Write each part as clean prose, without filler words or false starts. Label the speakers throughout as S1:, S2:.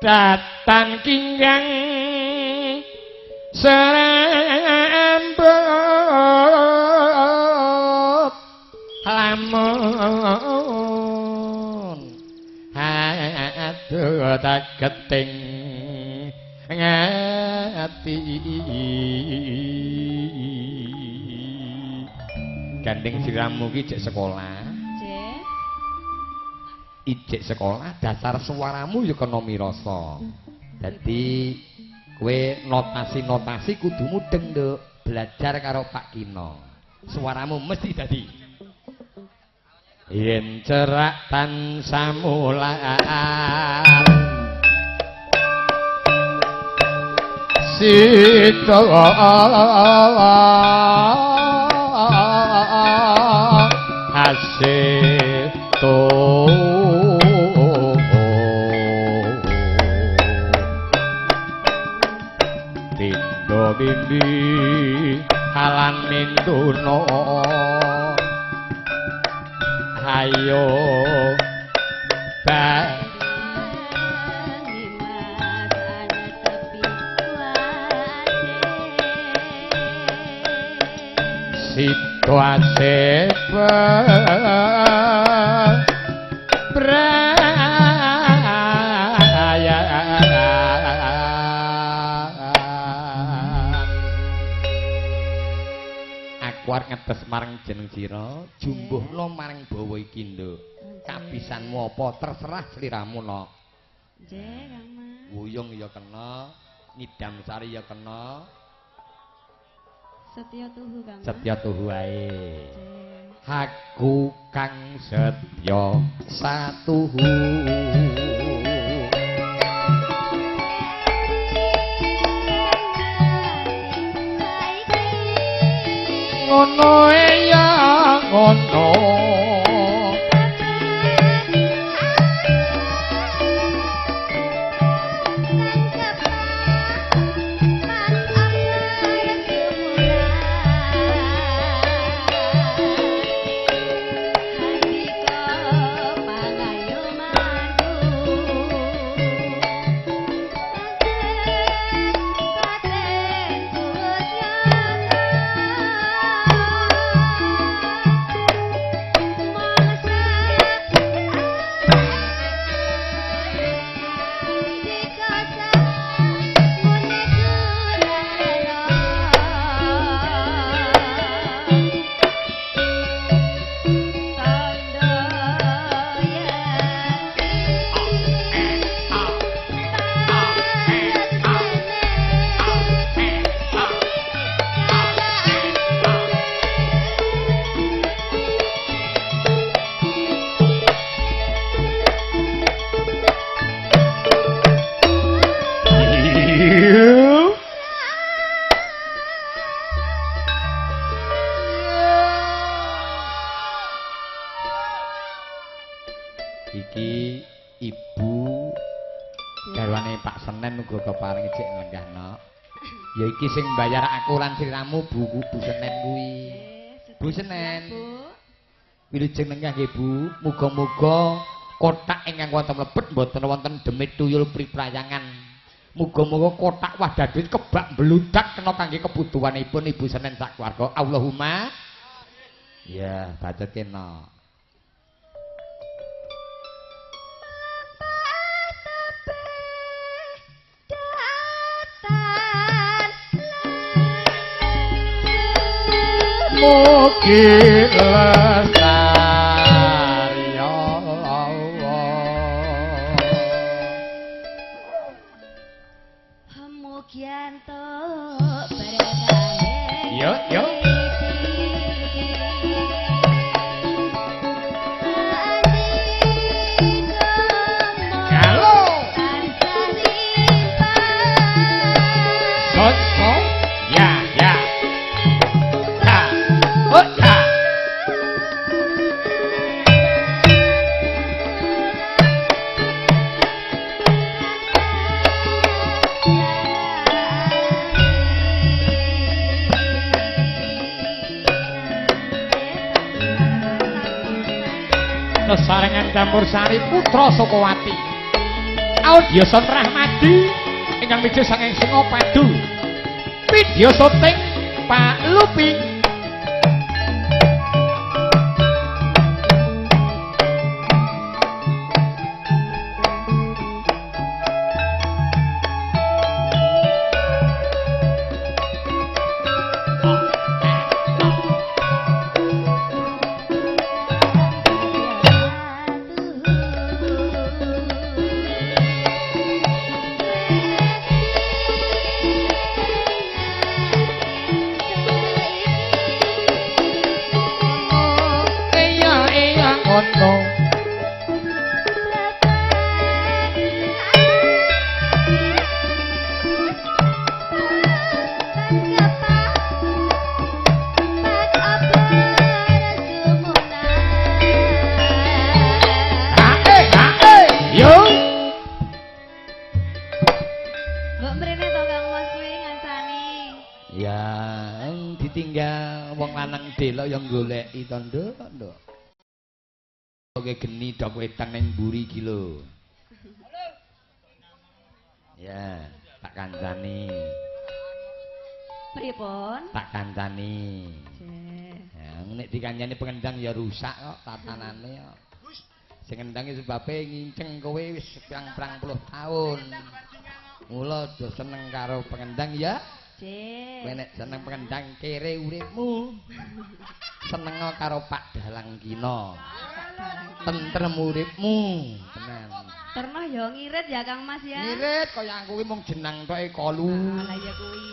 S1: Datan kinggang serambut lamun aduh tageting ngati. Gandeng siramu ki jek sekolah.
S2: Nggih.
S1: Ijek sekolah dasar suaramu ya kena mirasa. Dadi kowe notasi-notasi kudu mudeng, Nduk. Belajar karo Pak Kino. Suaramu mesti dadi. Yen cerak tansah mular sida aseto tindo tindi halan minduno ayo ba situasi brayan. Aku arep ngetes marang jeneng sira, jumbuhno marang bawa iki, Nduk. Kabisanmu apa terserah sliramu, Nok.
S2: Nggih, Kang Mas.
S1: Wuyung ya kena, ngidam sari ya kena.
S2: Setya tuhu, Kang Mas.
S1: Setya tuhu ae. Aku kang setya satuhu. Ngono ya ngono. Iki ibu garwane Pak Senen uga keparing cek lenggahno. Ya iki sing mbayar aku lan sliramu Bu Bu Senen kuwi. Bu Senen. Wilujeng lenggah nggih Bu. Muga-muga kotak ingkang wonten mlebet mboten wonten demit tuyul priprayangan. Muga-muga kotak wadah duit kebak mbludak kena kangge kebutuhanipun Ibu Senen sak keluarga. Allahumma. Ya, bacot kena. Mugi lestari Allah.
S2: Mugi entuk berkahe.
S1: Yo yo. Kalau sot ya ya. Sarengan campur sari putra Sukawati. Audio Sound Rahmadi ingkang mijil saking Singopadu. Video syuting Pak Lupi. Delok yang goleki to, Nduk, Nduk. Oke geni dok wedang ning mburi iki lho. Ya, tak kancani.
S2: Pripun?
S1: Tak kancani. Ya, nek dikancani pengendang ya rusak kok tatanane kok. Sing ngendang sebabe nginceng kowe wis pirang-pirang puluh tahun. Mula aja seneng karo pengendang ya. Kowe nek seneng pengendang kere uripmu. Seneng karo Pak Dalang Kina. Tentrem uripmu, tenan.
S2: Terno ya ngirit ya Kang Mas ya.
S1: Ngirit kaya aku kuwi mung jenang toke kolu.
S2: Lah ya kuwi.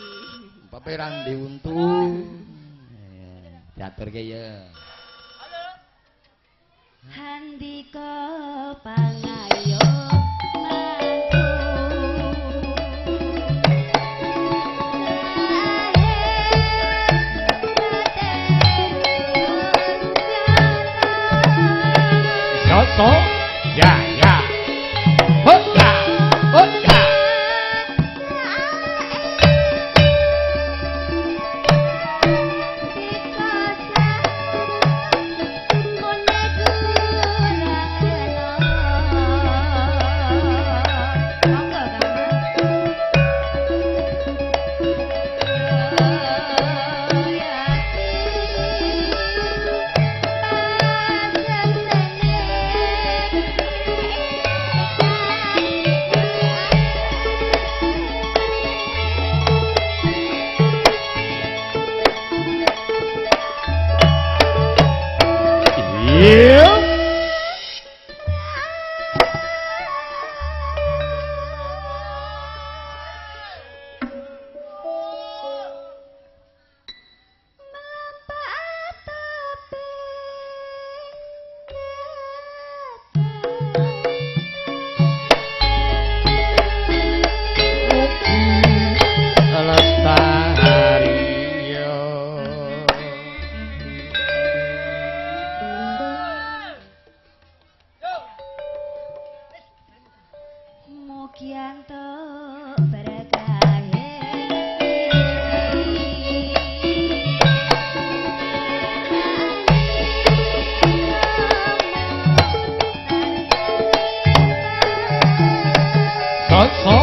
S1: Bape ra ndek untu. Diaturke ya.
S2: Handika pangayo.
S1: So, ya, ya. Hoka, hoka. So,